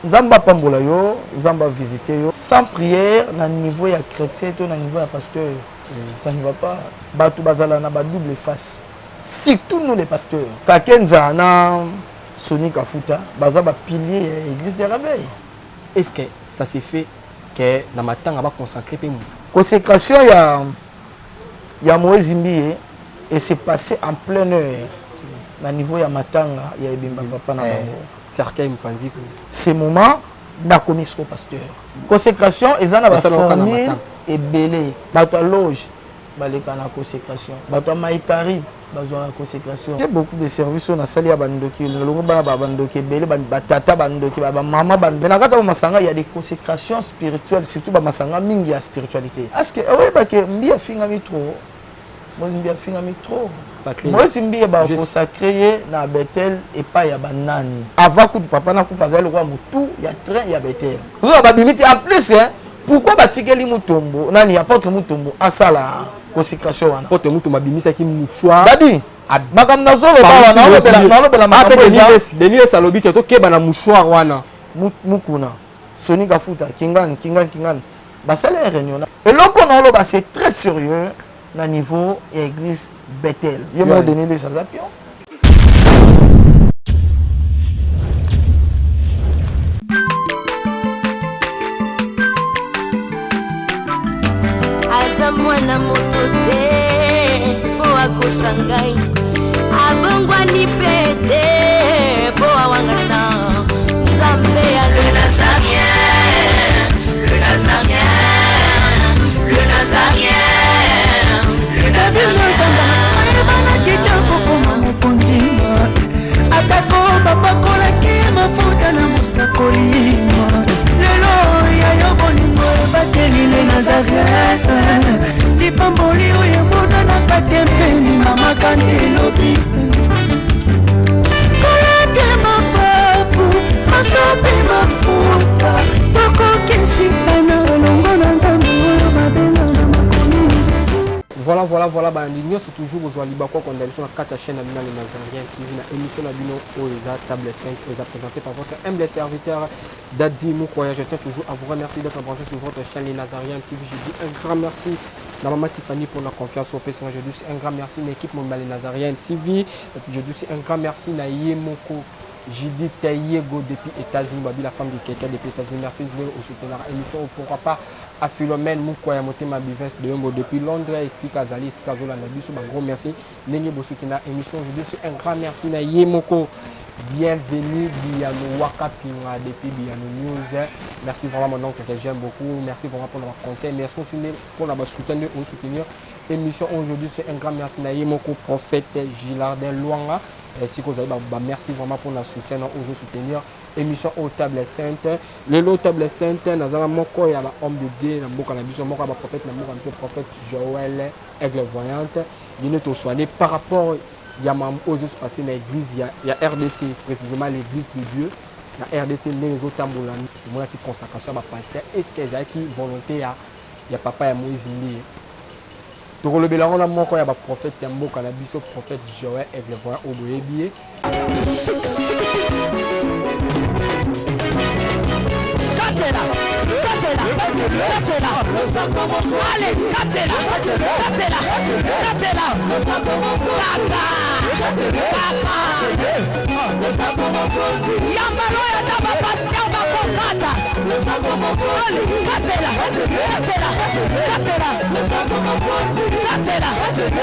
Nzambe apambola yo, Nzambe a visiter yo. Sans prière na niveau ya chrétien to na niveau ya pasteur, ça ne va pas. Bato bazala na ba double face. Surtout nous les pasteurs. Kakenza na Sony Kafuta, baza ba piliers ya église de réveil. Est-ce que ça s'est fait que na matanga ba consacrer pe mutu? Consécration ya Moïse Mbiye et s'est passé en pleine heure na niveau ya matanga ya ebemba papa na bango. Cercueil mpanzi. Ce moment nakomi siko pasteur. Consécration eza na ba Basala oka na formule matanga. ebele. Bato ya loge baleka na consécration, bato ya maikari bazwaka consécration. J'ai beaucoup de services oyo nasali ya bandoki, nalongo bana ba bandoki ebele, batata bandoki, ba mama bandoki. Mais na kati ya bamasanga, il y a des consécrations spirituelles, surtout bamasanga mingi ya spiritualité. Est-ce que oyebake Mbi afingami trop? Moïse Mbi afingami trop. Sacré. Moïse Mbi ba Je consacré ye na Bethel epai ya banani. Avant kutu papa na kufa azali lokola motu ya train ya Bethel. Oyo babimi te en plus, hein, pourquoi batikeli Mutombo, nani apôtre Mutombo asala consécration wana? Apôtre Mutombo abimisaki mouchoir. Dadi, makambo nazoloba Pardon, wana, si vous nalobela Ah, makambo pe eza Denis Lessie alobi ke tokeba na mouchoir wana. Mukuna, Sony Kafuta, Kingani, Kingani, Kingani. Basala ya réunion. Eloko naloba, c'est très sérieux na niveau ya église Bethel. Ye moko Denis Lessie aza pion. Aza mwana moto te po akosa ngai, abongwani pe te po awangana Nzambe ya le Nazarien, le Nazarien, le Nazarien, le Nazarien. Ayebanaki te kokoma mokonzi, atako bapakolaki mafuta na mosakoli. Lelo ya yo bolingo ebateli le Nazaret, lipamboli oyo emonanaka te mpeni mama kante elobi kolapie mapapu masopi mafuta tokokesika na elongo na Nzambe oyo babenga na makomi Jésus. Voilà, voilà, voilà, bandi nyonso toujours kozwa libakwa konda biso na kati ya chaîne na bino Le Nazarien TV na émission na bino oyo eza Table 5, oyo eza présenté par votre humble serviteur Dadi Mukwaya. Je tiens toujours à vous remercier d'être branché sur votre chaîne Le Nazarien TV. Je dis un grand merci na maman Tiffany pour la confiance au PSG. Je dis un grand merci na équipe mobile Le Nazarien TV. Je dis un grand merci na Yemoko Judith Tayego depuis États-Unis, Babi la femme de quelqu'un depuis États-Unis. Merci de venir au soutenir l'émission. Pourquoi pas à Philomène Mukwaya Motema Bivens de Yombo depuis Londres, ici Kazali, ici Kazola Nabiso, un gros merci. Ndenge bo soutenir émission aujourd'hui, c'est un grand merci na Yemoko. Bienvenue Biano Wakapinga depuis Biano News. Merci vraiment mon oncle que j'aime beaucoup. Merci vraiment pour nos conseils. Merci aussi pour notre soutien, de soutenir émission aujourd'hui. C'est un grand merci na Yemoko prophète Gilardin Luanga. Si vous avez, merci vraiment pour notre soutien, nous soutenir émission au Table Sainte. Le lot Table Sainte, nous avons moko ya ba homme de Dieu, na mboka na biso moko ya ba prophète na mboka na biso prophète Joël Aigle Voyante. Il est soigné par rapport ya mambo oyo se passé na église ya RDC, précisément l'église de Dieu na RDC ndenge ezotambola. Tomonaki consacration ya ba pasteur. Est-ce que ezalaki volonté ya papa ya Moïse Mbiye? Tokolobela yango na moko ya ba prophète ya mboka na biso, prophète Joël Aigle Voyant oyo boyebi ye. Katela, katela, katela. Allez, katela, katela, katela. Kaka, kaka. Yambalo ya taba pasteur bakokata. Allez, katela, katela, katela. Katela,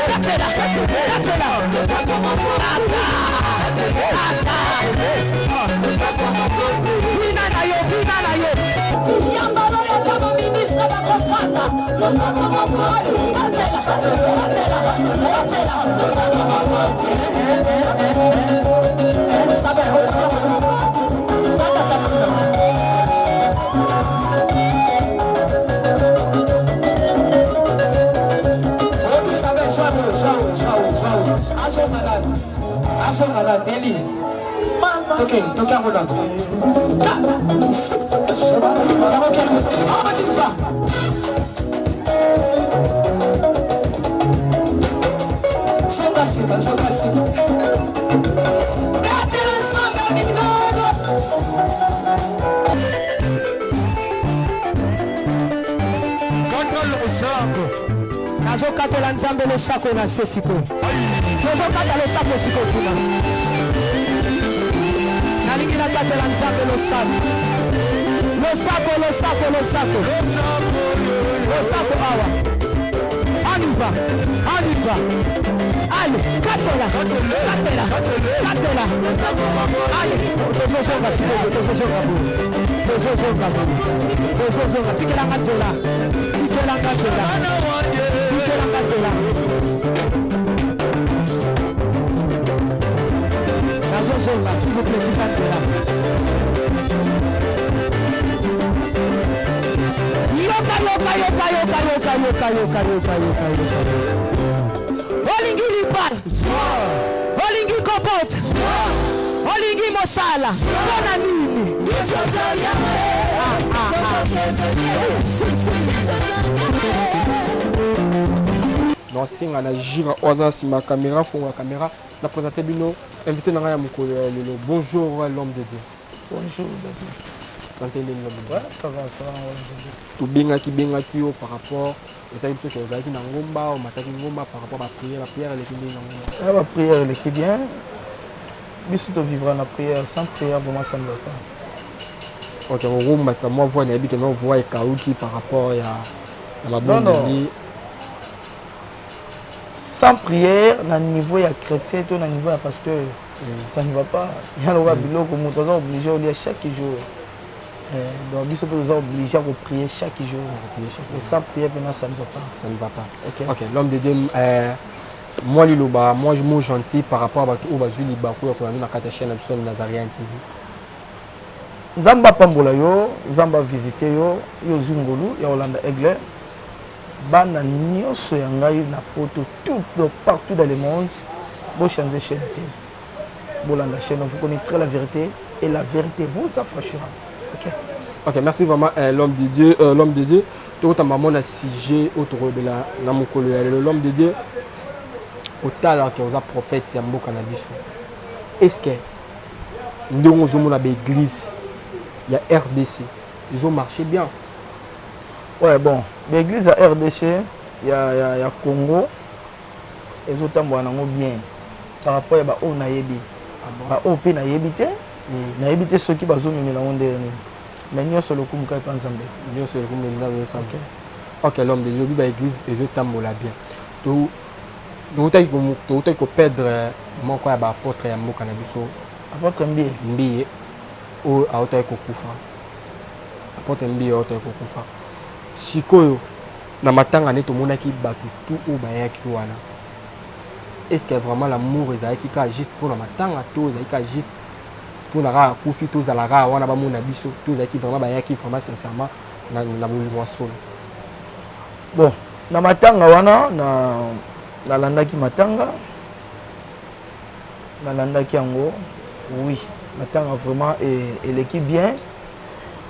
katela, katela. Kaka, kaka. Bina na yo, bina na yo. Yambalo ya taba ministre bakokata. Katela, katela, katela. Ok, toke yango nano. Songa nsima, songa nsima. Nazokatela Nzambe losako na se sikoyo. Tozokata losako sikoyo kuna. Nalingi nakatela Nzambe losako. Losako, losako, losako. Losako awa. On y va. On y va. Allez, katela, katela, katela. Allez, tozozonga sikoyo, tozozonga boye. Tozozonga boye. Tozozonga, tikelanga nzela. Tikelanga nzela. Tikelanga nzela. Nazozonga, s'il vous plaît, tika nzela. Yoka, yoka, yoka, yoka, yoka, yoka, yoka, yoka, yoka, yoka. Olingi libala. Olingi kobota. Olingi mosala. Mpona nini? Ah, ah, ah. Si, si, si. Naosenga na Jira oyo aza na nsima ya caméra, afongola caméra na présente bino invité na ngai ya mokolo ya lelo. Bonjour l'homme de Dieu. Bonjour Dadi. Santé ndenge l'homme de Dieu? Ouais, ça va, ça va aujourd'hui. Tobengaki bengaki yo par rapport ezalaki biso ke ozalaki na ngomba, omataki ngomba par rapport ba prière, ba prière eleki ndenge na ngomba? Ah, ba prière eleki bien. Biso to vivra na prière, sans prière vraiment ça ne va pas. Ok, okomatisa mwa voix, nayebi ke no voix ekauki par rapport ya mabondeli. Sans prière na niveau ya chrétien to na niveau ya pasteur, ça ne va pas. Ya lokola biloko moto aza obligé olia chaque jour. Donc biso mpe toza obligé ya koprier chaque jour. Mais sans prière mpena ça ne va pas. Ça ne va pas. Ok. Ok, l'homme de Dieu, moi liloba, moi mot gentil par rapport à bato oyo bazwi libaku ya kolanda na kati ya chaîne na biso ya Nazarien TV. Nzambe apambola yo, Nzambe avisite yo, yo ozwi ngolu ya kolanda Aigle. Bana nyonso ya ngai na poto, tout, donc partout dans le monde, bochange chaîne te. Bolanda chaîne, vous connaîtrez la vérité et la vérité vous affranchira. Ok. Ok, merci vraiment l'homme de Dieu, l'homme de Dieu. Tokotamba mona sujet oyo tokolobela na mokolo ya lelo. L'homme de Dieu, otalaka oza prophète ya mboka na biso. Est-ce que ndenge ozomona ba église ya RDC ils ont marché bien? Ouais, bon, l'église ya RDC ya Congo ezotambola nango bien par rapport ya ba oyo nayebi. Ah bon? Ba oyo mpe nayebi te. Nayebi te soki bazomemela yango ndenge nini. Mais nyonso lokumu kaka epa Nzambe. Nyonso lokumu Nzambe ensemble. Ok, l'homme de Dieu, ba église ezotambola bien. To toutaki koperdre moko ya ba apôtre ya mboka na biso. Apôtre Mbiye. Mbiye oyo autaki kokufa. Apôtre Mbiye autaki kokufa. Sikoyo na matanga nde tomonaki bato tu oyo bayaki wana. Est-ce que vraiment l'amour ezalaki kaka juste mpona matanga to ezalaki kaka juste mpona kaka akufi tozala kaka wana bamona biso, to ezalaki vraiment bayaki vraiment sincèrement na bolingo ya solo? Bon, na matanga wana nalandaki matanga, nalandaki yango, oui, matanga vraiment eleki bien.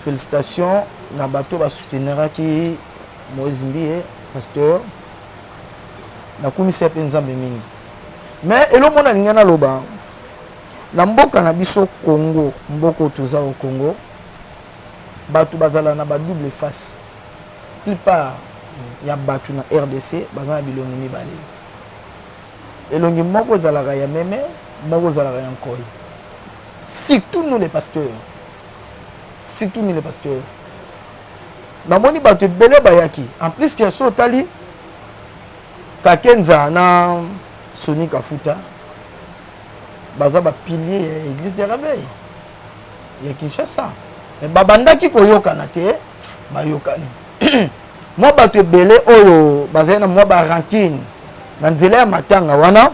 Félicitations na bato basouteniraki Moïse Mbiye, pasteur. Nakumisa mpe Nzambe mingi. Mais eloko mona nalingi naloba, na mboka na biso Congo, mboka oyo toza au Congo, bato bazala na ba double face. Plupart ya bato na RDC baza na bilongi mibale. Elongi moko ezalaka ya meme, moko ezalaka ya nkoi. Surtout nous les pasteurs. Surtout nous les pasteurs. Namoni bato ebele bayaki. En plus que so otali Kakenza na Sony Kafuta baza ba pilier ya église de réveil ya Kinshasa. Mais babandaki koyokana te, bayokani. Mwa bato ebele oyo bazali na mwa ba rancune na nzela ya matanga wana,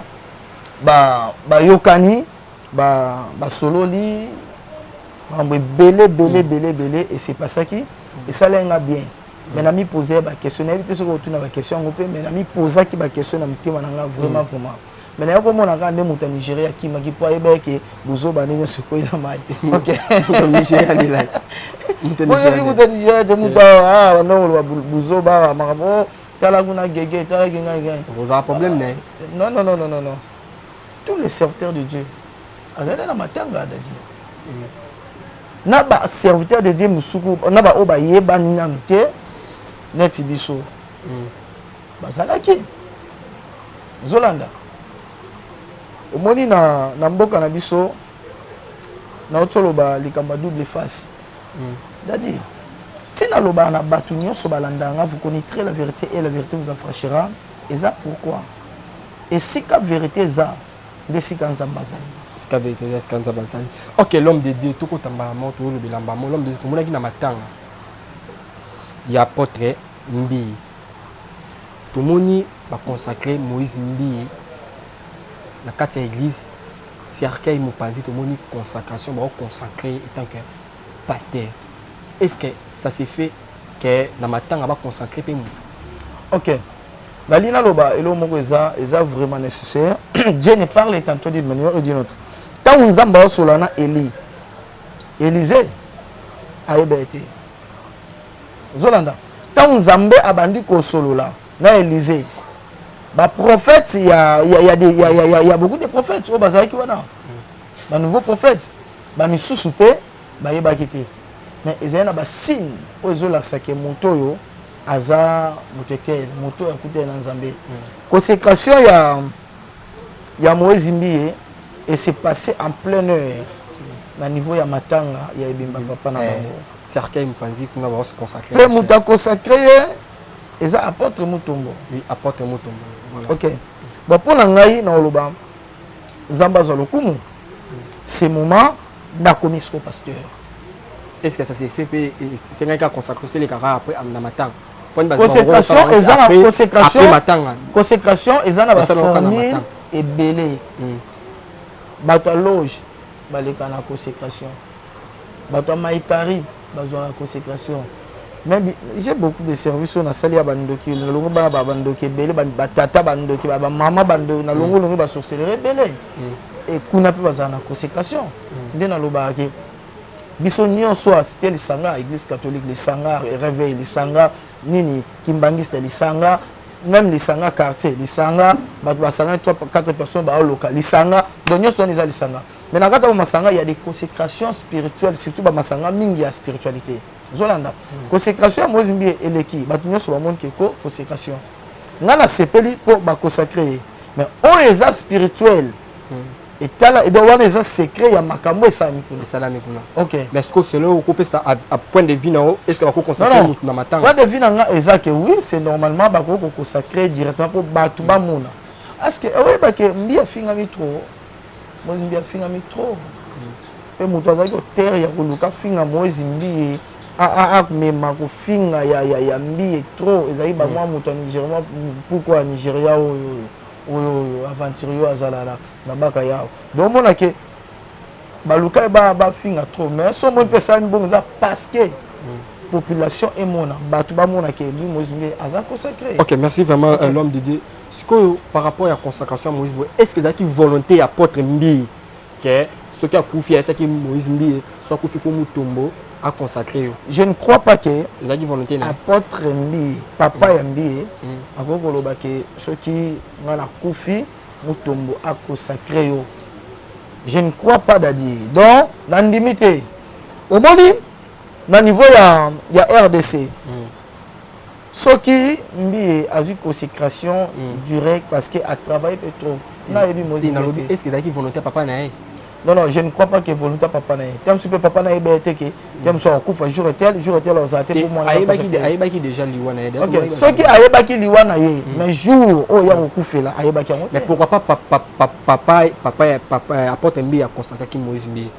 bayokani, basololi makambo ebele ebele ebele ebele esepasaki, esalaki nga bien. Mais nami posé ba question, nayebi te soki otuna ba question yango mpe, mais nami posaki ba question na motema na nga vraiment, vraiment. Mais naye komona kaka nde moto ya Nigeria akimaki mpo ayeba eke bozoba nde nyonso ekoyi na mai. Ok. Moto ya Nigeria alelaki. Moto ya Oyebi Nigeria moto ya Nigeria te, moto banda koloba buzoba, makambo, oh, tala kuna gege, tala kingai ngai. Ozala problème na ye? Non, non, non, non, non, non. Tous les serviteurs de Dieu azali na matanga ya Dadi. Na ba serviteur de Dieu mosuku, na ba oyo bayebani nanu te neti biso. Bazalaki. Ozolanda, omoni na mboka na biso, nauti oloba likambo ya double face. Dadi, ntina alobaka na bato nyonso balandaka nga: "Vous connaîtrez la vérité et la vérité vous affranchira." Eza pourquoi esika vérité eza, nde esika Nzambe azali. Esika vérité eza, esika Nzambe azali. Ok, l'homme de Dieu, tokotamba mo, tolobela mbamo. L'homme de Dieu, tomonaki na matanga ya apôtre Mbiye, tomoni baconsacré Moïse Mbiye na kati ya église cercueil mopanzi. Tomoni consacration, bakoconsacré en tant que pasteur. Est ce que ça s'est fait que na matanga baconsacré mpe motu? Ok, nali naloba eloko moko eza vraiment nécessaire. Dieu ne parle tantôt d'une manière et d'une autre. Ntango Nzambe azosola na Eli, Élisée ayeba ye te. Ozolanda, ntango Nzambe abandi kosolola na Élisée, baprophète ya beaucoup de prophètes oyo bazalaki wana, banouveau prophète, bamisusu mpe bayebaki te. Mais ezali na basigne oyo ezolakisaka moto oyo aza moto etel, moto oyo akutani na Nzambe. Consécration ya Moïse Mbiye et s'est passé en pleine heure na niveau ya matanga ya ebemba papa na bango. Cercueil mopanzi kuna, baose consacré. Mpe moto aconsacré ye eza apôtre Mutombo. Oui, apôtre Mutombo, voilà. Ok, bon, mpo na ngai na oloba Nzambe azwa lokumu. Ce moment nakomi siko pasteur. Est ce que ça s'est fait mpe esengaki kaka consacration elekaka après na matanga? Consécration eza na consécration. Matanga. Consécration eza na baformule ebele. Bato ya loge baleka na consécration, bato ya maikari bazwaka consécration. Même j'ai beaucoup de services oyo nasali ya bandoki. Nalongo bana bandoki ebele, batata bandoki, bamama bandoki, nalongo longo basorcellerie ebele. E kuna mpe bazala na consécration. Nde nalobaka ke biso nyonso asite lisanga, église catholique lisanga, réveil lisanga, nini, kimbangiste lisanga, même lisanga quartier lisanga, bato basanga 3 4 personnes baoloka lisanga. Donc nyonso wana eza lisanga. Mais na kati ya bamasanga, il y a des consécrations spirituelles, surtout bamasanga mingi ya spiritualité. Ozolanda, consécration ya Moïse Mbiye eleki, bato nyonso bamoni ke ko consécration. Ngai nasepeli mpo baconsacré ye, mais oyo eza spirituel etala. Donc wana eza secret ya makambo esalami kuna. Esalami kuna. Ok. Mais ce que selon okopesa à point de vue na yo, est ce que bakoconsacré motu na matanga? Point de vue na nga eza ke oui, c'est normalement, bakoki koconsacré directement mpo bato bamona. Parce que oyebake Mbiye afingami trop, Moïse Mbiye afingami trop, mpe moto azalaki auteur ya koluka finga Moïse Mbiye, amema kofinga ya Mbiye trop, ezalaki bamwa moto ya Nigeria, mpuku ya Nigeria oyo aventurier azala na baka yao. Donc omona ke baluka ye bafinga trop. Mais so omoni mpe esalami bongo, eza parce que population emona, bato bamona ke lui Moïse Mbiye aza consacré. Ok, merci vraiment, okay. L'homme de Dieu, sikoyo par rapport ya consacration ya Moïse Mbiye, est ce que ezalaki volonté ya apôtre Mbiye ke soki akufi, ayesaki Moïse Mbiye so akufi, fo Mutombo aconsacré yo? Je ne crois pas que ezalaki volonté na apôtre Mbiye, papa ya Mbiye, akoki koloba ke soki ngai nakufi, Mutombo aconsacré yo. Je ne crois pas, dadi. Donc nandimi te. Omoni, na niveau ya RDC, soki Mbiye azwi consécration direct parce que atravaille mpe trop, nayebi Moïse. Nalobi, est ce que ezalaki volonté ya papa na ye? Non, non, je ne crois pas que volonté papa na ye te. Mosu mpe papa na ye beye te ke te mosu akufa jour tel, jour tel ozala te mpo mwana. Ayebaki déjà liwa na ye. Ok, soki ayebaki liwa na ye, mais jour oyo ya kokufela, ayebaki yango. Mais pourquoi pas papa apôtre Mbiye aconsacraki Moïse Mbiye?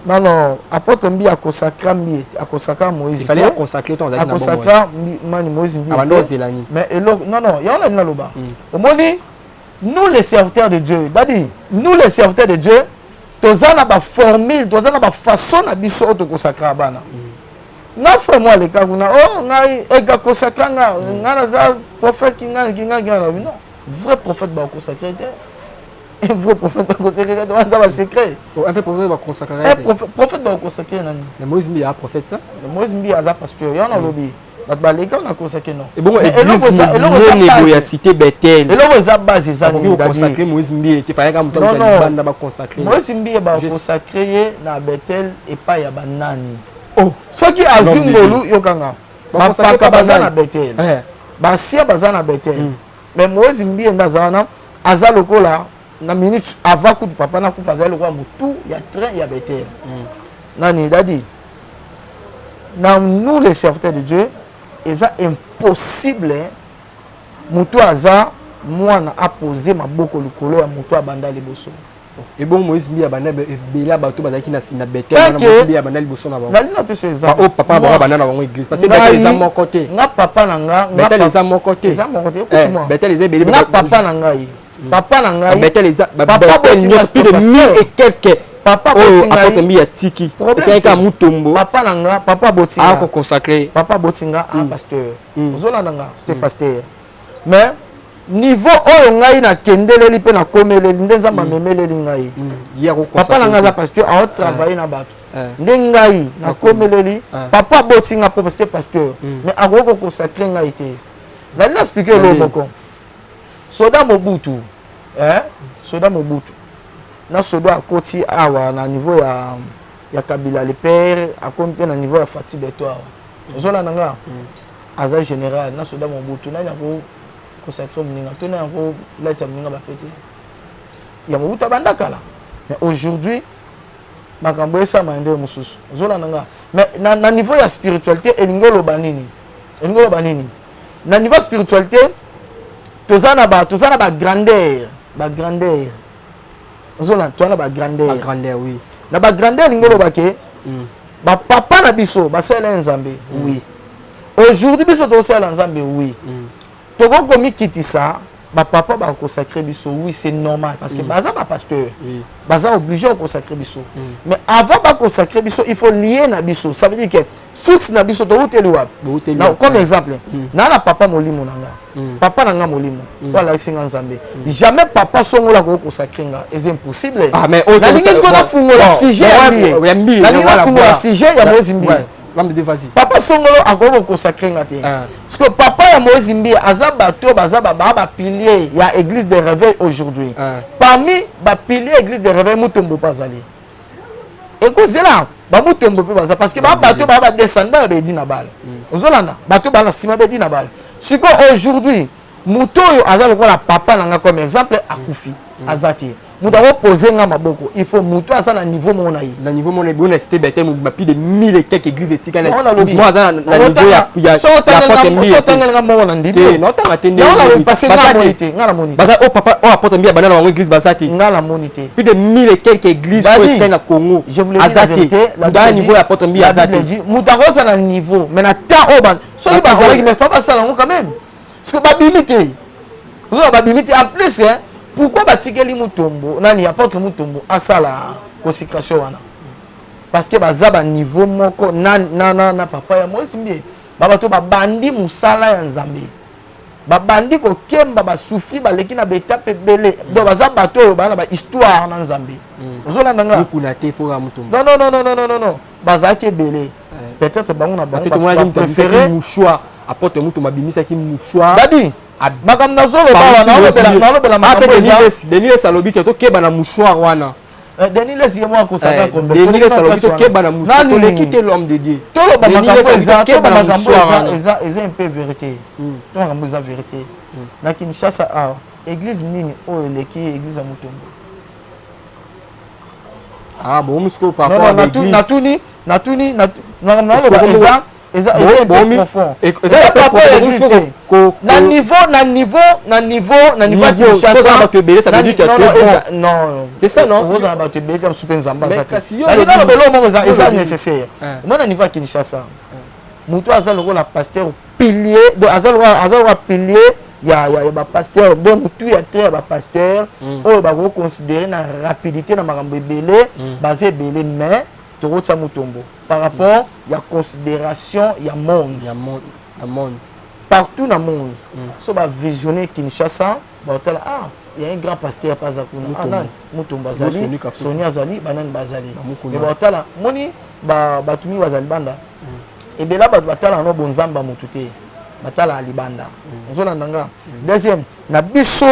Non, non, apôtre Mbiye aconsacra Mbiye, aconsacra Moïse. Il fallait consacrer ton Aconsacra mani Moïse Mbiye. Abando ozelani. Mais eloko, non, non, yango nali naloba. Omoni, nous les serviteurs de Dieu, dadi, nous les serviteurs de Dieu, toza na baformule, toza na bafaçon na biso oyo tokosakra bana. Nga frère mo aleka kuna: "O ngai ega consacra nga, ngai naza prophète kingai kingai kingai." Na non, vrai prophète bakosacre te. Un vrai prophète bakosacre te, wana eza basecret. Un vrai prophète bakonsacre? Un prophète bakosacre nani? Mais Moïse Mbiye aza prophète, ça. Moïse Mbiye aza pasteur. Yango nalobi, bato baleka na consacre, non. Ebongo église monene boye ya cité Bethel? Eloko eza base eza nini? Consacré Moïse Mbiye te, fallait ka moto libanda baconsacré. Moïse Mbiye baconsacré ye na Bethel epai ya banani? Oh, soki azwi ngolu, yokanga, bampaka baza na Bethel. Basia baza na Betel. Mais Moïse Mbiye nde aza wana, aza lokola na minute avant kutu papa nakufa, azali lokola motu ya train ya Betel. Nani dadi na nous les serviteurs de Dieu, eza impossible motu aza mwana apose maboko likolo ya motu abanda liboso. Ebongo Moïse Mbiye abanda ebele ya bato bazalaki na Betel wana, Moïse Mbiye abanda liboso na bango? Nalingi napesa exemple. Oyo papa na bango abanda na bango église, parce que Betel eza moko te. Nga papa na nga Betel eza moko te. Eza moko te, écoute-moi. Betel eza ebele. Nga papa na ngai, papa na ngai Betel eza Betel nyonso, plus de mille et quelques. Papa oyo apôtre Mbiye atiki, esalaki kaka Mutombo. Papa na nga, papa abotinga, akoconsacrer. Papa abotinga a pasteur, ozolanda nga, c'était pasteur, mais niveau oyo ngai nakendeleli mpe nakomeleli nde Nzambe amemeleli ngai. Papa na ngai aza pasteur, aotravaille na bato nde ngai nakomeleli. Papa abotinga mpo c'était pasteur, mais akoki koconsacrer ngai te. Nali na expliquer eloko moko. Soda Mobutu, soda Mobutu na soda akoti awa na niveau ya Kabila le père, akomi mpe na niveau ya Fati Beto awa, ozolanda nga, aza général na soda Mobutu. Nani ako consacrer moninga to nani akolatisa moninga bapete ya Mobutu abanda kala? Mais aujourd'hui makambo esama nde mosusu, ozolanda nga. Mais na niveau ya spiritualité, elingi oloba nini? Elingi oloba nini? Na niveau ya spiritualité, toza na bagrandeur, bagrandeur, ozolanda, toza na bagrandeur. Bagrandeur, oui. Na bagrandeur, elingi oloba ke bapapa na biso basalela Nzambe, oui. Aujourd'hui biso tokosalela Nzambe, oui. Tokoki komikitisa, bapapa bakoconsacrer biso, oui, c'est normal, parce que baza bapasteur, baza obligé koconsacrer biso. Mais avant baconsacrer biso, il faut lier na biso. Ça veut dire que source na biso, touteli wapi? Comme exemple, naa na papa molimo na nga, papa na nga molimo oyo alakisi nga Nzambe, jamais papa songola akoki consacrer nga, eza impossible. Nalingi sikoyo nafungola sujet ya Mbiye, nalingi nafungola sujet ya Moïse Mbiye. Papa songolo akoki koconsacrer nga te, parce que papa ya Moïse Mbiye aza bato oyo baza baa bapilier ya église de réveil. Aujourd'hui, parmi bapilier église de réveil, Mutombo mpe azali. Ekozela bamutombo mpe baza, parce que baa bato baa badescendant ya bedi na bala, ozolanda, bato baa na nsima bedi na bala. Sikoyo aujourd'hui, moto oyo aza lokola papa na nga, comme exemple, akufi, aza te moto akopose nga maboko. Il faut moto aza na niveau moko na ye. Na niveau moko na cité Betel mobima, plus de mille et quelques églises etikali, mo aza na niveau ya Otangelinga moko na ndimi. Naotanga te. Parce nga namoni te, nga namoni te. Baza oyo papa oyo apôtre Mbiye banda na bango église baza te. Nga namoni te. Plus de mille et quelques églises oyo etikali na Congo, aza te moto niveau ya apôtre Mbiye, aza te. Moto akozala na niveau, mais na temps oyo soki bazalaki, mais fa basala yango quand même, parce que babimi te, ozoba babimi te. En plus, pourquoi batikeli Mutombo, nani, apôtre Mutombo asala consécration wana? Parce que baza baniveau moko na papa ya Moïse Mbiye. Babato babandi mosala ya Nzambe, babandi kokemba, basouffrir, baleki na baétape ebele. Donc baza bato oyo baa na bahistoire na Nzambe, ozolanda nga. Mukuna te, foka Mutombo. Non, non, non, non, non, non, non, bazalaki ebele, peut-être bango na bango bapréféré mouchoir. Apôtre Mutombo abimisaki mouchoir. Dadi, makambo nazoloba wana, nalobela makambo eza Denis alobi ke tokeba na mouchoir wana. Denis Lesi ye moko akosaka kombe. Denis Lesi alobi tokeba na mouchoir, toleki te, l'homme de Dieu. Toloba makambo eza, toba makambo eza un peu vérité, to makambo eza vérité. Na Kinshasa awa, église nini oyo eleki église ya Mutombo? Ah bon, sikoyo par rapport à l'église, natuni, natuni, naloba eza un peu profond, eza par rapport à église te, na niveau ya Kinshasa. Bato ebele, ça veut dire que tu es bon. Non. C'est ça, non? Ozala bato ebele te, mosusu mpe Nzambe aza te. Naloba eloko moko eza nécessaire. Omoi na niveau ya Kinshasa, moto aza lokola pasteur pilier, donc aza lokola pilier ya bapasteur, donc motu ya te ya bapasteur oyo bakoki considérer na rapidité na makambo ebele, baza ebele, mais tokotia Mutombo par rapport ya considération ya monde. Ya monde. Partout na monde, so bavisionne Kinshasa, baotala: ah, il y a un grand pasteur paza kuna, ah, nani, Mutombo azali, Soni azali, banani bazali. Mais baotala moni bato mingi bazali banda ebela, bato batala no bonzambe ya motu te, batala ya libanda, ozolanda nga. Deuxième, na biso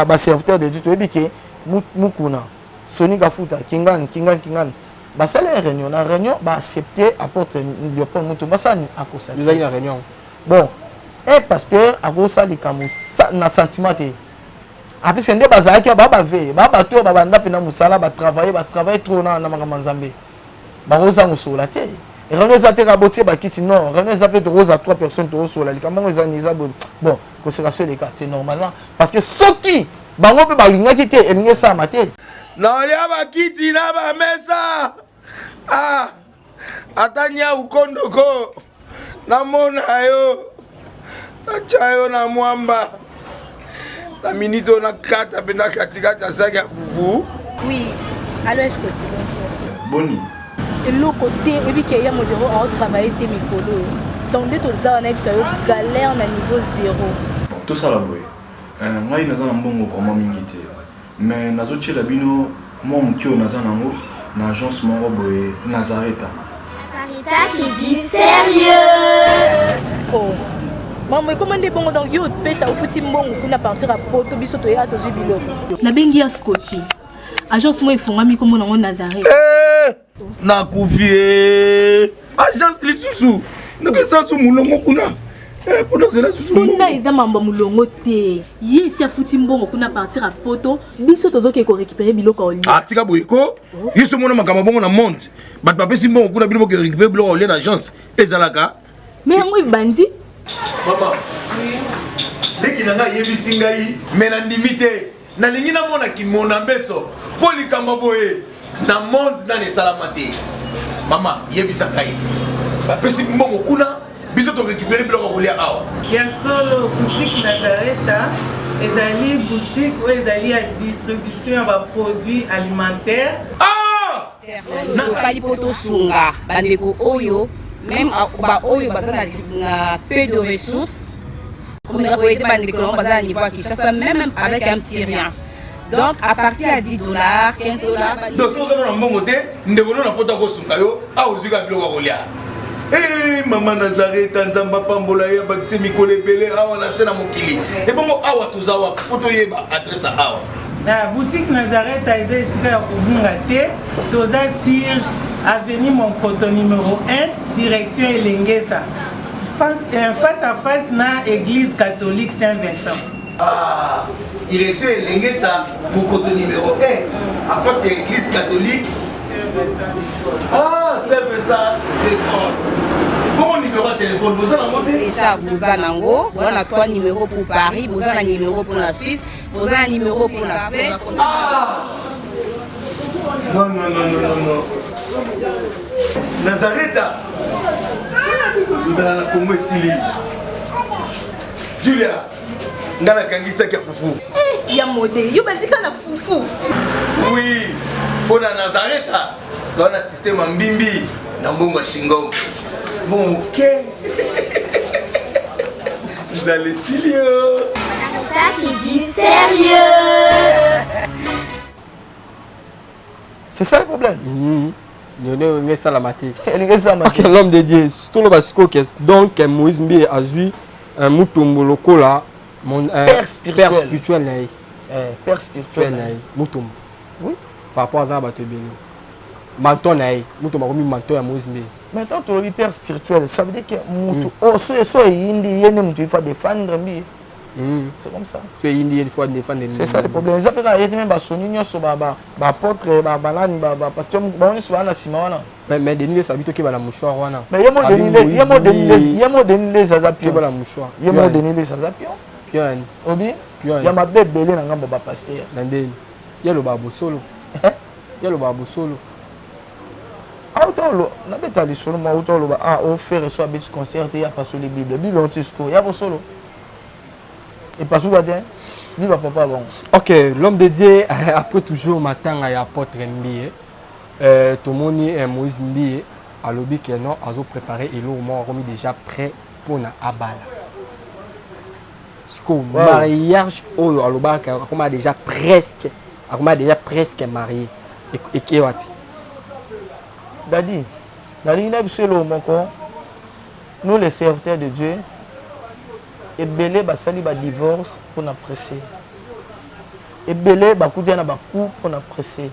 baserviteur de Dieu, toyebi ke Mukuna, Soni Kafuta, Kingani, Kingani, Kingani basali réunion. Na réunion, baaccepte apôtre Léopold Mutombo asala akosala. Bon. Un pasteur akosala likambo na sentiment te. Apesi nde bazalaki ba bave ba bato oyo babanda mpena mosala, batravaille, batravaille trop na makambo ya Nzambe, bakozanga kosola te. Réunion eza te kaka botie bakiti, non. Réunion eza mpe tokoza trois personnes, tokosola likambo yango eza eza boye. Bon, consécration eleka, c'est normalement, parce que soki bango mpe balingaki te, elingi esalama te. Nalia bakiti na bamesa, ah, ata nyau kondoko namona yo, natya yo na mwamba na minute oyo, nakata mpenza katikati ya saki ya fufu. Oui, allo Escoti, bonjour. Boni? Eloko te, oyebi ke ya modero aotravaille te mikolo oyo. Donc nde toza wana, yebisa yo, galère na niveau zéro. Bon, tosala boye. Ngai naza na mbongo vraiment mingi te, mais nazotiela bino mwa moke oyo naza nango na agence moko boye, Nazareta. Sarita, c'est du sérieux. Oh. Mambo ekoma nde bongo, donc yo opesa, ofuti mbongo kuna partir ya poto, biso toya tozwi biloko. Nabengi ya Scoti. Agence moko efongami, kombo nango Nazareth. Eh, nakufi e. Agence lisusu ndenge eza molongo kuna. Eh, mpona ozela susu. Kuna eza mambo ya molongo te, ye esi afuti mbongo kuna partir ya poto, biso tozoke korécupérer biloko ya olia. Ah, tika boye ko. Yo so mona makambo bongo na monde, bato bapesi mbongo kuna, bino boke récupérer biloko ya kolia na agence, ezalaka? Mais yango ebandi. Mama leki na ngai ayebisi ngai, me nandimi te. Nalingi namona kimona mbeso mpo likambo boye na monde nani esalama te. Mama, yebisa ngai, bapesi mbongo kuna, biso torécupérer biloko ya kolia awa? Ya solo, boutique Nazareta ezali boutique oyo ezali ya distribution ya baproduit alimentaire. Ah! Tosali mpo tosunga bandeko oyo, même baoyo baza na peu de ressources, komeka koaider bandeko nango baza na niveau ya Kinshasa, même avec un petit rien. Donc à partir ya 10 $, 15 $. Donc soki oza na mbongo te, ndeko no na poto akosunga yo awa, ozwi kaka biloko ya kolia. Eh, mama Nazareta, Nzambe apambola ye, abakisi mikolo ebele awa na se na mokili. Ebongo awa toza wapi, mpo toyeba adresse ya awa? Na boutique Nazareta eza esika ya kobunga te. Toza sur avenue Monkoto numéro 1, direction Elengesa, face à face na église catholique Saint-Vincent. Ah, direction Elengesa, Mokoto numéro 1, en face ya église catholique. Ah, Saint-Vincent de Paul. Bongo numéro ya téléphone boza nango te? Déjà boza nango, boza na trois numéros pour Paris, boza na numéro pour la Suisse, boza na numéro pour la Suède. Ah! Non, non, non, non, non, non. Nazareta, nzala na Kongo esili. Julia, nga nakangisaki ya fufu. Ya mode, yo bandika na fufu. Oui, mpo na Nazareta toa na système ya mbimbi na mbongo ya shingom, mbongo moke, nzala esili yo. Ça, c'est du sérieux. C'est ça le problème. Nde ndenge esalama te. Elingi esalama. Ok, l'homme de Dieu, toloba sikoyo ke donc Moïse Mbiye azwi Mutombo lokola mon père spirituel. Père spirituel na ye. Eh, père spirituel na ye Mutombo. Oui. Par rapport aza na bato ebele, mentor na ye Mutombo akomi mentor ya Moïse Mbiye. Maintenant tolobi père spirituel, ça veut dire que mutu oyo so eyindi, ye nde mutu il faut défendre Mbiye. C'est comme ça. So eyindi, ye il faut défendre. C'est ça le problème. Eza mpe kaka ye te, me basoni nyonso, baapôtre, banani, bapasteur, bango nyonso baa na nsima wana. Mais Denis Lessie abi tokeba na mouchoir wana. Mais ye mo Denis Lessie aza pion. Keba na mouchoir. Ye mo Denis Lessie aza pion. Pion yani? Obi Pion. Ya mabe ebele na ngambo bapasteur. Na ndeni ye alobaka bosolo, ye alobaka bosolo. Auta nabeta lisolo moko, auta oloba ah ofere so abeti concert te, ya pasoli Bible. Bible oti sikoyo ya bosolo epasuka te, bible papa bango. Ok, l'homme de Dieu, après toujours matanga ya apôtre Mbiye, tomoni Moïse Mbiye alobi ke non, azopréparé eloko moko, akomi déjà prêt mpona abala. Sikoyo mariage oyo alobaka, akoma déjà presque, akoma déjà presque marié, eke wapi? Dadi, nalingi na biso eloko moko. Nous les serviteurs de Dieu, ebele basali badivorce mpona pressé, ebele bakutani na bacoup mpona pressé.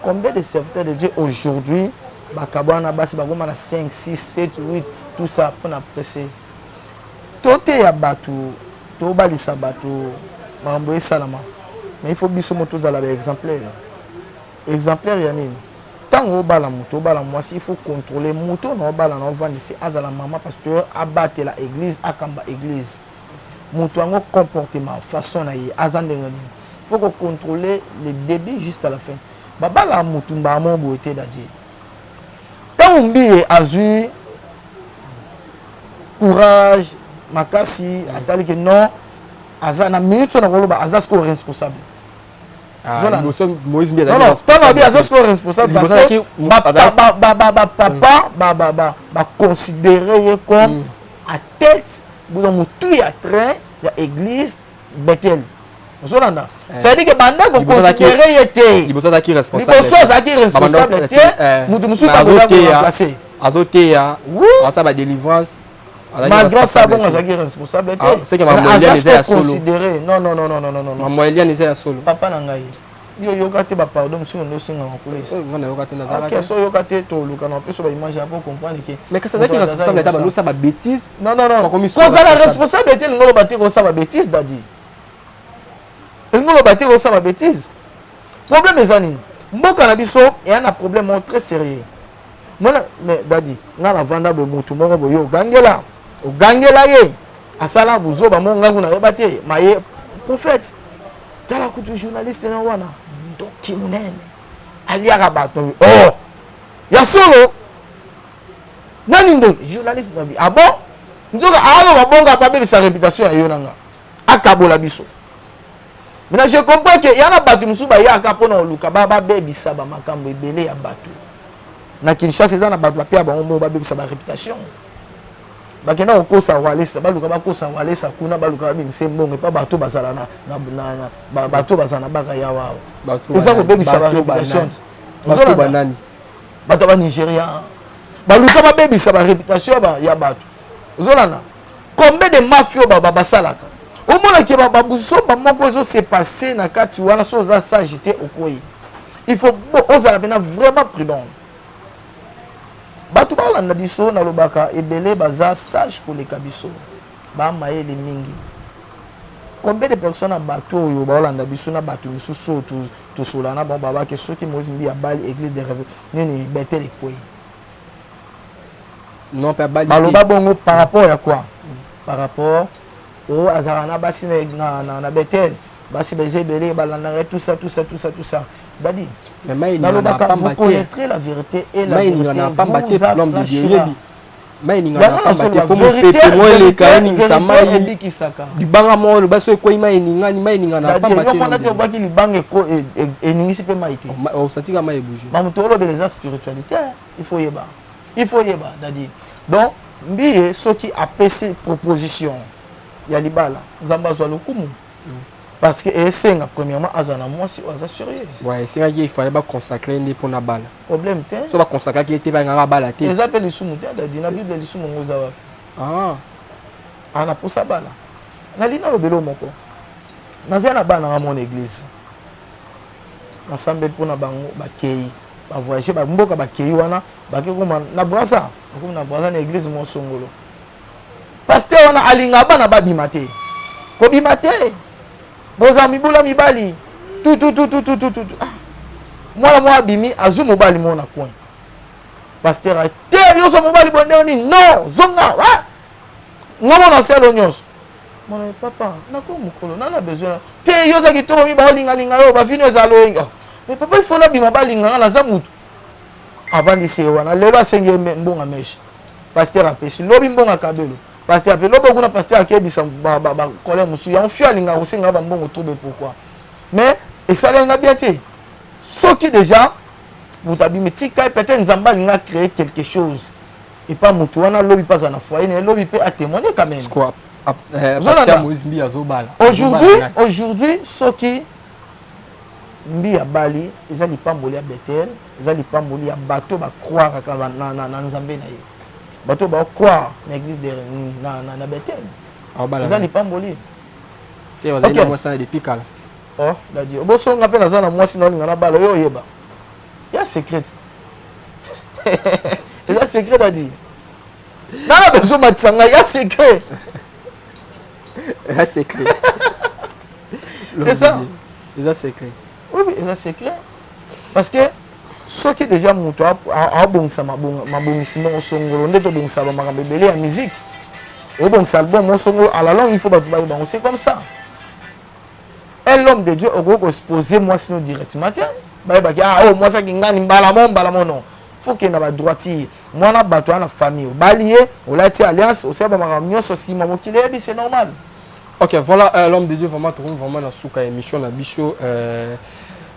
Combien de serviteurs de Dieu aujourd'hui bakabwana, basi bakoma na 5, 6, 7, 8, tout ça mpona pressé? Toteya bato, tobalisa bato, makambo esalama. Mais il faut biso mo tozala ba exemplaire. Exemplaire ya nini? Ntango obala moto, obala mwasi, il faut contrôler moto na obala na ovandisi azala mama pasteur, abatela église, akamba église. Moto yango comportement, façon na ye, aza ndenge nini? Il faut ko contrôler le début jusqu'à la fin. Babala motu mbaa moko boye te dadi. Ntango Mbiye azwi courage makasi, atali ke non, aza na minute oyo nakoloba aza sikoyo responsable. Ntango abi aza sikoyo responsable parce que bapapa baconsidere ye comme à tête donc motu ya train ya église Bethel. Ozolanda, c'est-à-dire que banda koconsidere ye te, liboso azalaki responsable, liboso azalaki responsable te, moto mosusu akoka koremplace. Azoteya, asala badélivrance. Malgré ça, bongo azalaki responsable te. C'est que maman Eliane eza ya solo. Considéré, non, non, non, non, non, non, non. Maman Eliane eza ya solo. Papa na ngai, yo yoka te bapardon mosusu nde osengaka kolesa. Nga nayoka te, nazalaka te. So yoka te, toluka na biso baimage ya po comprendre ke Mais kasi azalaki responsable ata balosa babétise. Non, non, non, kozala responsable te elingi oloba te kosala babétise, dadi. Elingi oloba te kosala babétise. Problème eza nini? Mboka na biso eya na problème moko très sérieux. Mona, mais dadi, nga navanda boye, motu moko boye ogangela ogangela ye, asala buzoba moko, nga kuna nayeba te maye. Prophète, tala kutu journaliste na wana, ndoki monene, aliaka bato. Oh, ya solo, nani ndoki? Journaliste nabi. Ah bon, nzoka aloba bongo babebisa réputation ya yo na nga, akabola biso. Maintenant je comprends que ya na bato mosusu bayaka mpona koluka babebisa bamakambo ebele ya bato na Kinshasa. Eza na bato bapea bango moko babebisa baréputation, bakenda kokosa Walesa, baluka bakosa Walesa kuna, baluka babimisa mbongo epa bato bazala na bato bazala na baka ya wawa. Eza kobebisa baréputation. Bato ya banigéria baluka babebisa baréputation ya bato. Ozolanda combien de mafia oyo basalaka? Omonaki babuzoba moko ezose passe na kati wana. So oza sage te, okwei. Il faut ozala mpena vraiment prudent. Bato balanda biso, nalobaka ebele baza sage koleka biso, bamayele mingi. Combien de personnes na bato oyo baolanda biso na bato misusu oyo tosola na bango babake soki Moïse Mbi abali, église de réveil nini, Betel ekwei? Non, mpe abali. Baloba bongo par rapport ya quoi? Par rapport oyo azalaka na basi na Betel, basi baza ebele, balandaka, tout ça, tout ça, tout ça, tout ça. Dadi, nalobaka, vous connaîtrez la vérité et la vérité vous affranchira. Mai eningana pamba te, fo mopepe mo eleka eningisa mai. Ebikisaka. Libanga moko loba so ekwei, mai eningani, mai eningana pamba te. Wana te, obwaki libanga, eningisi mpe mai te. Osatika mai ebouge. Bamoto olobela eza spiritualité. Il faut yeba, il faut yeba, dadi. Donc Mbiye soki apesi proposition ya libala, Nzambe azwa lokumu, parce que esenga premièrement aza na mwasi oyo aza sérieuse. Ouais, esengaki il fallait baconsacre nde mpona bala. Problème te. So baconsacraki ye te, balingaka bala te. Eza mpe lisumu te, dadi. Na Bible lisumu ngo eza wapi? Ah. Ana posa bala, nalingi nalobela moko. Naza na bana nga mona église, nasambeli mpona bango, bakei bavoyage bamboka, bakei wana, bake koma na Braza, bakomi na Braza na église mosongolo. Pasteur wana alingaka bana babima te, kobima te, bozala mibula mibali tututututututu. Ah. Mwana moko abimi, azwi mobali moko na coin. Pasteur te, yo ozwa mobali boye ndenge nini? Non, zonga nga mwana asalo nyonso. Mwana, papa, nako mokolo nana besoin te, yo oza kitoko mi baolingalinga yo, bavino ezala oyenga. Mais papa, il faut nabima, balinganga, naza mutu. Avandisi ye wana. Lelo asengi ye mbongo meshe, pasteur apesi. Lobi mbongo kabelo, pasteur ape. Lobi kuna pasteur akebisa bacollègue mosusu yango fio alingaka kosenga bambongo trouble. Pourquoi? Mais esalenga bien te. Soki déjà moto abimi, tika ye. Peut-être Nzambe alinga créer quelque chose epa motu wana, lobi mpe aza na foyer na ye, lobi mpe atémoigne quand même. Aujourd'hui, aujourd'hui soki Mbi abali, eza lipamboli ya Betel, eza lipamboli ya bato bacroiraka na Nzambe na ye, bato bacroire na église de na Betel, eza lipamboli. Depuis kala. Oh dadi, obosonga mpe naza na mwasi, naolinga na bala. Oyo oyeba ya secret, eza secret, dadi. Nana bezomatisa ngai ya secret. Eza secret. C'est ça. Eza secret. Oui, eza secret. Parce que soki déjà moto abongisa mabongisi moko songolo nde tobongisa bamakambo ebele ya musique, obongisa album moko songolo, à la longue il faut bato bayeba yango. C'est comme ça, un homme de Dieu okoki koexposer mwasi no directement te, bayebaki: "Ah, oyo mwasi akingani mbala mo mbala mo." Non, faut kende na badroiture. Mwana bato wana, famille, obali ye, olati alliance, osala bamakambo nyonso, nsima mokili eyebi, c'est normal. Ok, voilà, l'homme de Dieu, vraiment tokomi vraiment na suka émission na biso.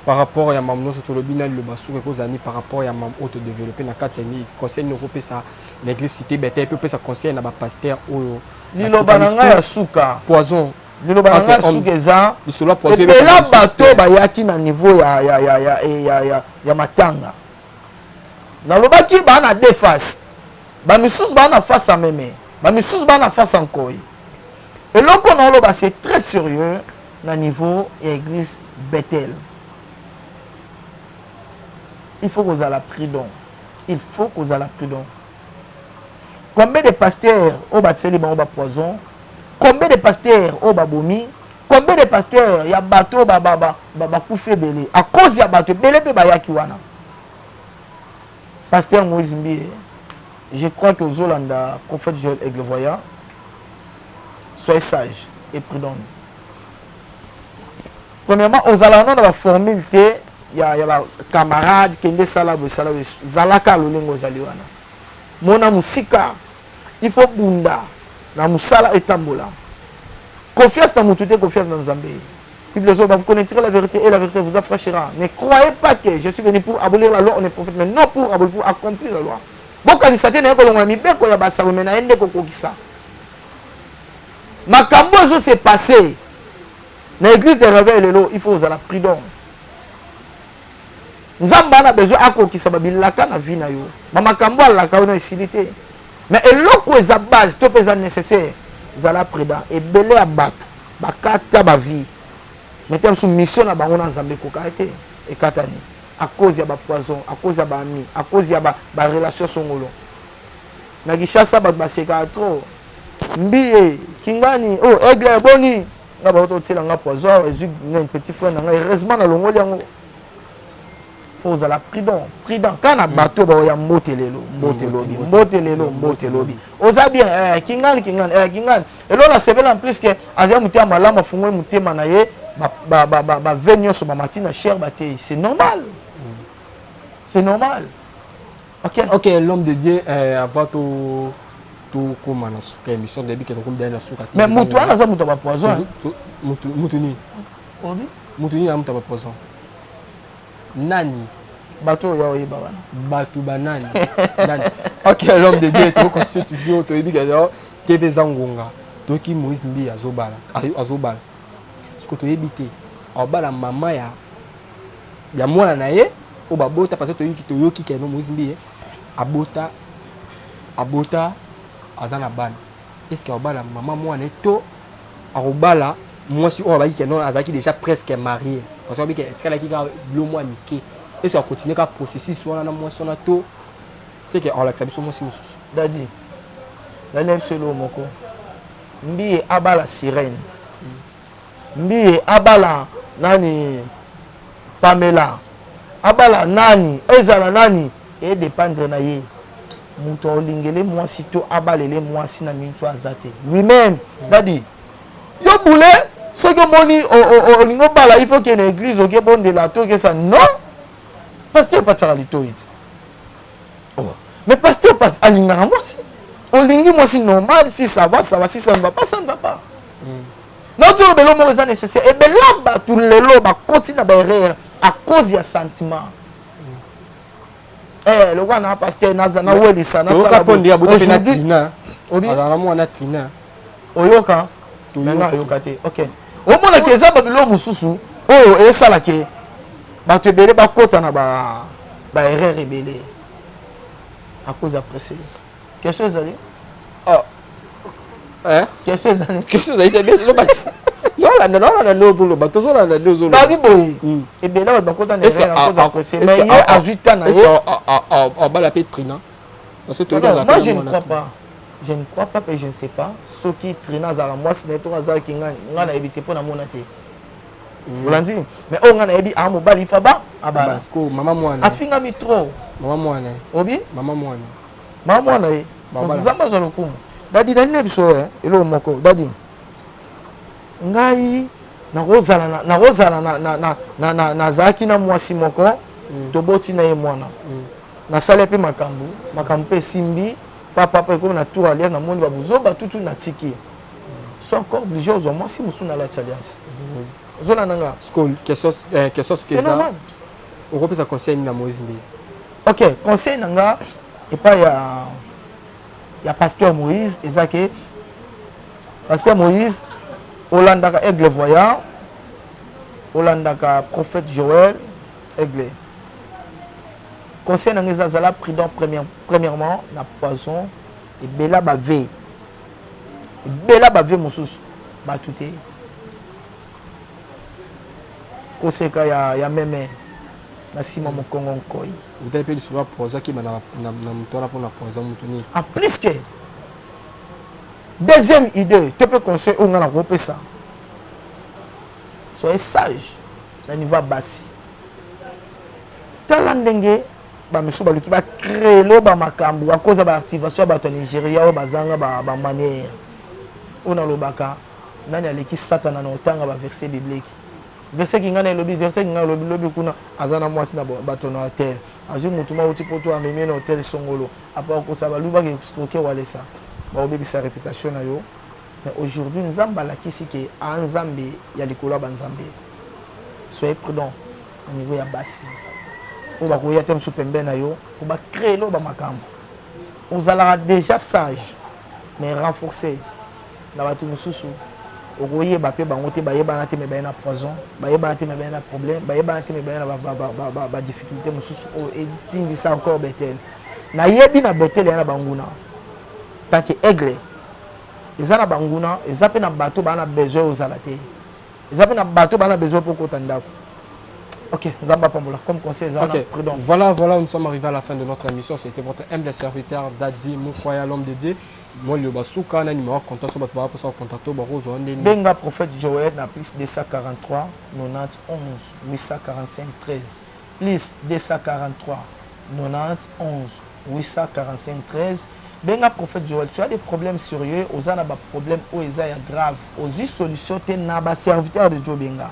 Par rapport ya mamu nyonso tolobi, na liloba suka ekozala nini par rapport ya mamu oyo todéveloppe na kati ya nini? Conseil nini okopesa na église Cité Béthel, mpe opesa conseil na bapasteur oyo? Liloba na ngai ya suka, poison. Liloba na ngai ya suka eza lisolo ya poison. Ebela bato bayaki na niveau ya matanga, nalobaki baa na deux faces: bamisusu baa na face ya meme, bamisusu baa na face ya nkoi. Eloko na oloba, c'est très sérieux na niveau ya église Bethel. Il faut kozala prudent, il faut kozala prudent. Combien de pasteurs oyo batieli bango bapoison? Combien de pasteurs oyo babomi? Combien de pasteurs ya bato oyo bakufi ebele à cause ya bato ebele mpe bayaki wana? Pasteur Moïse Mbiye, je crois que ozolanda prophète Joël Aigle Voyant. Soyez sage et prudent. Premièrement, ozalaka no na baformule te ya bacamarade. Kende, sala boye, sala boye. Zalaka lolenge ozali wana, mona mosika. Il faut bunda na mosala etambola. Confiance na motu te, confiance na Nzambe. Bible ezoba: "Vous connaîtrez la vérité et la vérité vous affranchira." Ne croyez pas que je suis venu pour abolir la loi ou les prophètes, mais non pour abolir, pour accomplir la loi. Bokanisa te naye kolongola mibeko ya basango, me naye nde kokokisa. Makambo ezo se passer na église de réveil lelo, il faut ozala prudent. Nzambe ana besoin akokisa babilaka na vie na yo, bamakambo alaka yo na esili te, mais eloko eza base to mpe eza nécessaire, zala prudent. Ebele ya bato bakata bavie, mais te mosusu mission na bango na Nzambe ekoka te, ekatani à cause ya bapoison, à cause ya baami, à cause ya barelation songolo. Na Kinshasa bato basekaka trop: "Mbiye kingani, oh aigle eboni nga." Bato otiela nga poison, ezwi petit frère na ngai. Heureusement nalongoli yango. Faut ozala prudent, prudent kaka na bato baoya: "Mbote lelo, mbote lobi, mbote lelo, mbote lobi, oza bien, eh, kingani kingani, eh, kingani." Eloko nasepela en plus ke azali motema malamu, afungoli motema na ye, bave nyonso bamati na chaire, batei. C'est normal, c'est normal, ok. Ok, l'homme de Dieu, avant to tokóma na suka émission, toyebi ke tokomi dai na suka. Mais motu wana aza moto ya bapoison. Mutu nini? Mutu nini aza moto ya bapoison? Nani? Bato oyo oyeba wana. Bato banani? Nani? Ok, l'homme de Dieu, tocontinue toujours. Toyebi ke TV eza ngonga. Toyoki Moïse Mbiye azobala, azobala. Parce que toyebi te abala mama ya mwana na ye oyo babota, parce que toyoki ke no Moïse Mbiye abota, abota, aza na bana. Est ce que akobala mama mwana ye to akobala mwasi oyo abaki ke non, azalaki déjà presque marié, parce que abiki etikalaki kaka bilo mwa mike? Est ce que akontinue kaka processus wana na mwasi wana to c'est que akolakisa biso mwasi mosusu? Dadi, nani biso eloko moko: Mbiye abala sirène, Mbiye abala nani, Pamela abala nani, ezala nani, edépendre na ye. Moto aolingele mwasi to abalele mwasi na mintu aza te lui-même. Dadi, yo bule, soki omoni olingi obala, il faut kende église, okebondela to okesa. Non, pasteur epatisaka litoi te. Oh. Mais pasteur alingaka mwasi, olingi mwasi normal. Si ça va, ça va; si ça ne va pas, ça ne va pas. Nauti oloba eloko moko eza nécessaire. Ebela bato lelo bakoti na baerreur à cause ya sentiment. Eh, lokola na pasteur nawelisa nasala aujourd'hui mwana trina. Oyoka menga, oyoka te. Ok, omonaka eza babiloko mosusu oyo esalaka bato ebele bakota na baerreur ebele à cause ya pressé. Question ezali? Oh. Question ezali? Question ezali te. Loba, nolanda, nolanda nde ozoloba, tozolanda nde ozoloba. Babi boye, ebele bato bakota na erreur à cause ya pressé, mais ye azwi temps na ye. Abala mpe trina, parce que moi je ne crois pas. Je ne crois pas pe je ne sais pas soki Trina azalaka mwasi na ye to azalaki nga nga nayebi te mpo namona te. Mm. Olandi? Mais oyo nga nayebi a mobali fa ba abala. Mama mwana. Afingami trop. Mama mwana. Obi? Mama mwana. Mama mwana ye. Nzambe azwa lokumu. Dadi nani na biso eh, eloko moko dadi. Ngai nakozala nakozala na na na na nazalaki na mwasi moko mm. toboti na ye mwana. Mm. Nasali mpe makambo, makambo mpe esimbi. Papa papa ekomi na tour alliance namoni ba buzoba tutu natiki so encore obligé ozwa mwasi mosusu na alati alliance ozolanda nga question eh, question c'est normal. Okopesa conseil nini na Moïse Mbiye? Ok, conseil na nga epai ya ya pasteur Moïse eza ke pasteur Moïse olandaka aigle voyant, olandaka prophète Joël aigle. Conseil na nga eza zala prudent première, premièrement na poison ebela ba ve ebela ba ve mosusu bato te koseka ya, ya meme na nsima mokongo nkoi. Otali mpe lisolo ya poison akima na, na, na moto wana mpona poison moto nini. En plus que deuxième idée to mpe conseil oyo ngai nakopesa, soyez sage na niveau ya basi. Tala ndenge ba misusu baluki ba créer ba makambo à cause ya ba activation ya bato ya Nigeria oyo bazanga ba, ba manière oyo nalobaka nani aleki satana na otanga ba verset biblique verset kinga na elobi verset kinga elobi lobi kuna aza na mwasi na bato na hotel azwi motu moko uti poto amemi na hotel songolo apa okosa balubi bake escroquer walesa baobebisa réputation na yo. Mais aujourd'hui nzambe alakisi ke a nzambe ya likolo ya banzambe. Soyez prudent na niveau ya basi oyo bakoya te mosusu pembeni na yo po ba créer lo ba makambo. Ozalaka déjà sage mais renforcer na bato mosusu okoyeba mpe bango te, bayebana te mais baye na poison, bayebana te mais baye na problème, bayebana te mais baye na ba difficulté mosusu oyo ezindisa encore Bethel. Nayebi na Bethel ya na banguna tant que aigle eza na banguna, eza mpe na bato baa na besoin ozala te, eza mpe na bato baa na besoin mpo okota ndako. Ok, Nzambe apambola comme conseil eza okay. Prudent. Voilà, voilà, nous sommes arrivés à la fin de notre émission. C'était votre humble serviteur Dadi Moukwaya, l'homme de Dieu. Moi, le Basuka, na numéro contact sur votre pour contacter Barozo ndeni. Benga prophète Joël na plus 243 91 845 13 plus 243 91 845 13. Benga prophète Joël, tu as des problèmes sérieux, oza na ba problème oyo eza ya grave, ozwi solution te na ba serviteur de Dieu. Benga,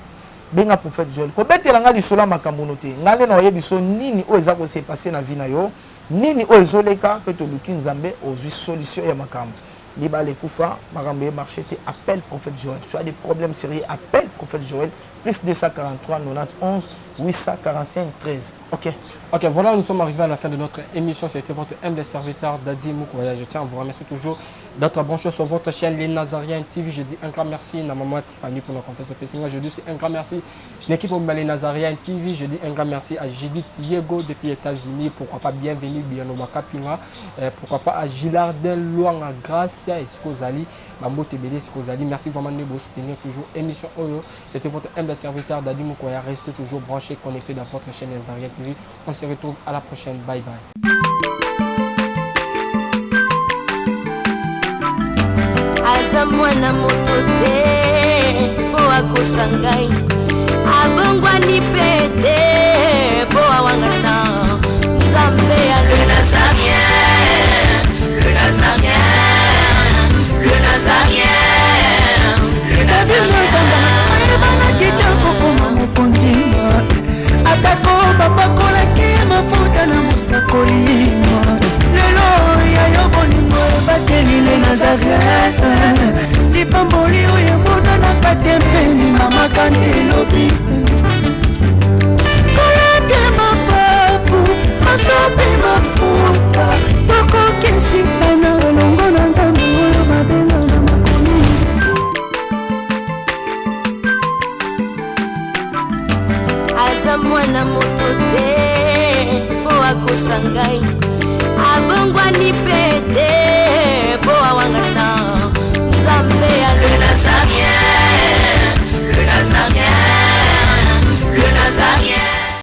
benga prophète Joël. Kobetela nga lisolo ya makambo no te, nga nde na oyebi so nini oyo eza kose passer na vie na yo, nini oyo ezoleka mpe toluki Nzambe, ozwi solution ya makambo. Libala ekufa, makambo ye marché te, appelle prophète Joël. Tu as des problèmes sérieux, appelle prophète Joël plus 243 91 845 13. Ok. Ok, voilà, nous sommes arrivés à la fin de notre émission. C'était votre humble serviteur Dadi Moukoya. Je tiens à vous remercier toujours d'être branché sur votre chaîne Les Nazariens TV. Je dis un grand merci à maman Tiffany pour nos confiance au Pessinga. Je dis aussi un grand merci à l'équipe Les Nazariens TV. Je dis un grand merci à Judith Yego depuis États-Unis. Pourquoi pas bienvenue, Bianoba Kapinga. Pourquoi pas à Gilardin Luanga Grâce et Skozali. Bambo Tebele Skozali. Merci vraiment de vous soutenir toujours. Émission Oyo. C'était votre humble serviteur Dadi Moukoya. Restez toujours branchés, connectés dans votre chaîne Nazarien TV. On se retrouve à la prochaine. Bye bye. Aza mwana moto te mpo akosa ngai, abongwani mpe te mpo awangana Nzambe ya le Nazarien, le Nazarien, le Nazarien, le Nazarien. Ayebanaki te kokoma mokonzi, atako bapakolaki mafuta na mosakoli. Lelo ya yo bolingo ebateli le Nazareth, lipamboli oyo emonanaka te mpe limamaka nde elobi kolapia mapapu masopi mafuta tokokesitana elongo na Nzambe oyo babenga na makomi. Aza mwana moto te mpo akosa ngai, abongwani mpe te mpo awangana Nzambe ya le Nazarien, le Nazarien, le Nazarien.